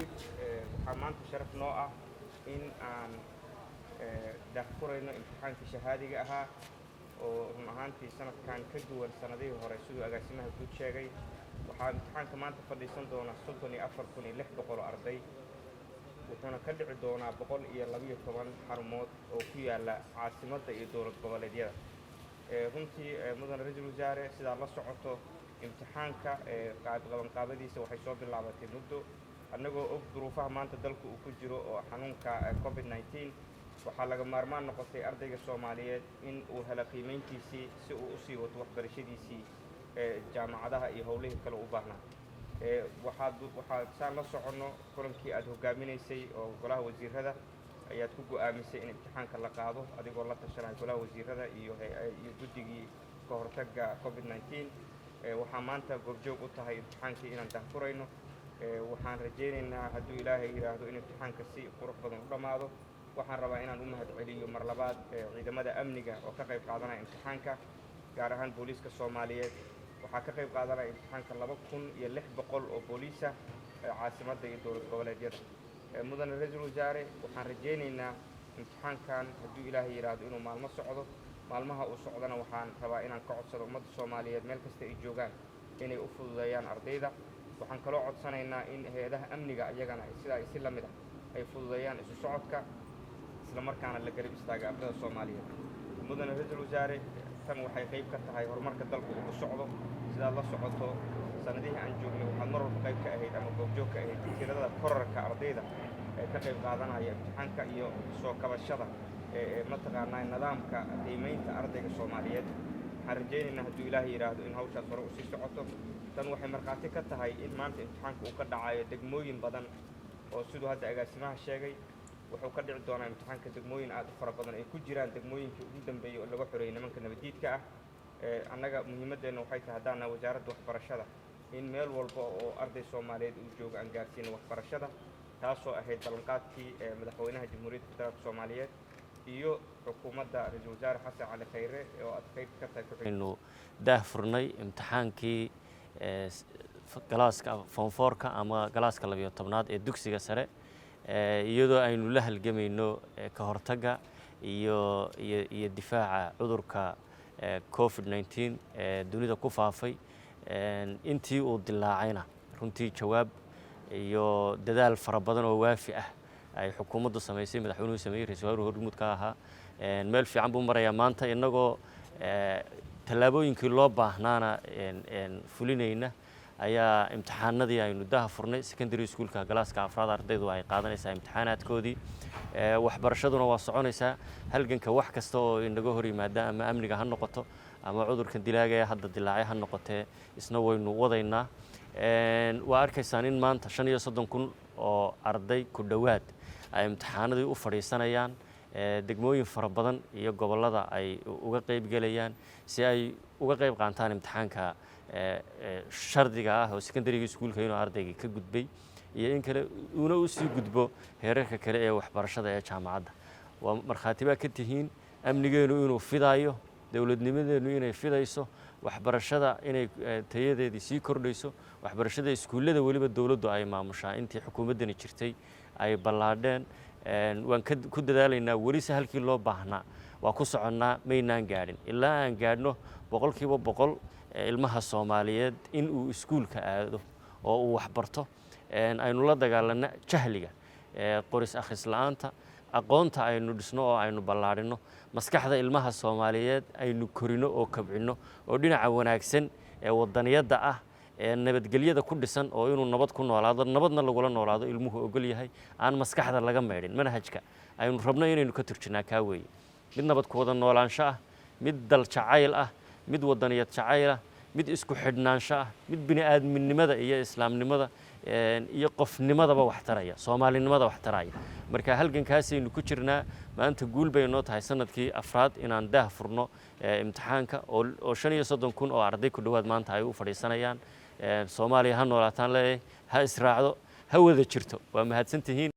Waxaa maanta sharaf noo ah in aan daahfurayno imtixaankii shahaadiga ahaa, oo run ahaantii sanadkan ka duwan sanadihii hore. Siduu agaasimaha guud sheegay, waxaa imtixaanka maanta fadhiisan doona 34,600 oo arday, wuxuuna ka dhici doonaa 112 xarumood oo ku yaala caasimadda iyo dowlad goboleedyada. Runtii, mudane ra-iisul wasaare, sidaad la socoto, imtixaanka qabanqaabadiisa waxay soo bilaabatay muddo, annagoo og duruufaha maanta dalka uu ku jiro oo xanuunka COVID-19. Waxaa laga maarmaan noqotay ardayga Soomaaliyeed in uu helo qiimayntiisii si uu usii wato waxbarashadiisii jaamacadaha iyo howlihii kale u baahnaa. Waxaad saan la soconno, kulankii aad hogaaminaysay oo golaha wasiirada ayaad ku go'aamisay in imtixaanka la qaado, adigoo la tashanaya golaha wasiirada iyo guddigii ka hortagga COVID-19. Waxaa maanta goobjoog u tahay imtixaankii inaan daahfurayno. Waxaan rajaynaynaa, hadduu Ilaahay yidhaahdo, in imtixaanka si qurux badan u dhammaado. Waxaan rabaa inaan u mahadceliyo mar labaad ciidamada amniga oo ka qayb qaadanaya imtixaanka, gaar ahaan booliiska Soomaaliyeed. Waxaa ka qayb qaadanaya imtixaanka 2600 oo booliisa caasimadda iyo dowlad goboleedyada. Mudane ra-iisul wasaare, waxaan rajaynaynaa imtixaankan, hadduu Ilaahay yidhaahdo, inuu maalmo socdo. Maalmaha uu socdana waxaan rabaa inaan ka codsado ummadda Soomaaliyeed meel kasta ay joogaan inay u fududeeyaan ardayda. Waxaan kaloo codsanaynaa in hay-adaha amniga iyagana sidaa si la mid ah ay fududeeyaan isu socodka, isla markaana la garab istaaga ardayda Soomaaliyeed. Mudane ra-iisul wasaare, tan waxay qayb ka tahay horumarka dalku uu ku socdo. Sidaad la socoto, sanadihii aan joognay waxaad mar walba qayb ka ahayd ama goobjoog ka ahayd tirada korarka ardayda ee ka qayb qaadanaya imtixaanka iyo soo kabashada ee mataqaanaa nidaamka qiimaynta ardayga Soomaaliyeed. Waxaan rajaynaynaa, hadduu Ilaahay yidhaahdo, in hawshaas hore usii socoto. Tan waxay markhaati ka tahay in maanta imtixaanka uu ka dhacayo degmooyin badan, oo siduu hadda agaasimaha sheegay, wuxuu ka dhici doonaa imtixaanka degmooyin aad u fara badan, ay ku jiraan degmooyinkii ugu dambeeyey oo laga xoreeyey nimanka nabadiidka ah. Annaga muhiimaddeenna waxay tahay, haddaana wasaaradda waxbarashada, in meel walba oo arday Soomaaliyeed uu joogo aan gaarsiino waxbarashada, taasoo ahayd ballanqaadkii madaxweynaha Jamhuuriyadda Federaalka Soomaaliyeed iyo xukuumadda ra-iisul wasaare Xasan Cali Khayre oo aad qayb ka tahay. Aynu daah furnay imtixaankii galaaska form four-ka ama galaaska 12aad ee dugsiga sare, iyadoo aynu la halgamayno ka hortagga iyo difaaca cudurka COVID-19 ee dunida ku faafay. Intii uu dilaacayna runtii jawaab iyo dadaal fara badan oo waafi ah ay xukuumaddu samaysay, madaxweynuhu sameeyey, ra-isul wasaaruhu hormuud ka ahaa, meel fiican buu marayaa maanta. Innagoo tallaabooyinkii loo baahnaana fulinayna ayaa imtixaanadii aynu daha furnay. Secondary schoolka galaaska afraad ardaydu ay qaadanaysaa imtixaanaadkoodii, waxbarashaduna waa soconaysaa. Halganka wax kasta oo inaga hor yimaada, ama amniga ha noqoto ama cudurkan dilaaga ee hadda dilaacay ha noqotee, isna waynu wadaynaa. Waa arkaysaan in maanta 35,000 oo arday ku dhowaad ay imtixaanadii u fadhiisanayaan, degmooyin fara badan iyo gobollada ay uga qayb gelayaan si ay uga qayb qaataan imtixaanka shardiga ah oo secondaryga iskuulka inuu ardaygii ka gudbay iyo in kale uuna u sii gudbo heerarka kale ee waxbarashada ee jaamacadda. Waa markhaati baa ka tihiin amnigeenu inuu fidaayo, dowladnimadeennu inay fidayso, waxbarashada inay tayadeedii sii kordhayso, waxbarashada iskuullada weliba dowladdu ay maamushaa intii xukuumaddani jirtay ay ballaadheen. Waan ku dadaalaynaa, welise halkii loo baahnaa waa ku soconnaa, maynaan gaadhin. Ilaa aan gaadhno 100% ilmaha Soomaaliyeed in uu iskuulka aado oo uu waxbarto, aynu la dagaalanno jahliga, qoris akhris la'aanta, aqoonta aynu dhisno oo aynu ballaadhino, maskaxda ilmaha Soomaaliyeed aynu korino oo kabcino, oo dhinaca wanaagsan ee wadaniyadda ah ee nabadgelyada ku dhisan, oo inuu nabad ku noolaado, nabadna lagula noolaado ilmuhu ogol yahay, aan maskaxda laga maydhin. Manhajka aynu rabno inaynu ka turjinnaa kaa weeye: mid nabad ku wada noolaansho ah, mid dal jacayl ah, mid wadaniyad jacayl ah, mid isku xidhnaansho ah, mid bini aadminimada iyo islaamnimada iyo qofnimadaba wax taraya, soomaalinimada wax taraya. Marka halgankaasaynu ku jirnaa. Maanta guul bay noo tahay sanadkii afraad inaan daah furno imtixaanka, oo 35,000 oo arday ku dhowaad maanta ay u fadhiisanayaan. Soomaaliya ha noolaataan leeyahay, ha israacdo, ha wada jirto. Waa mahadsantihiin.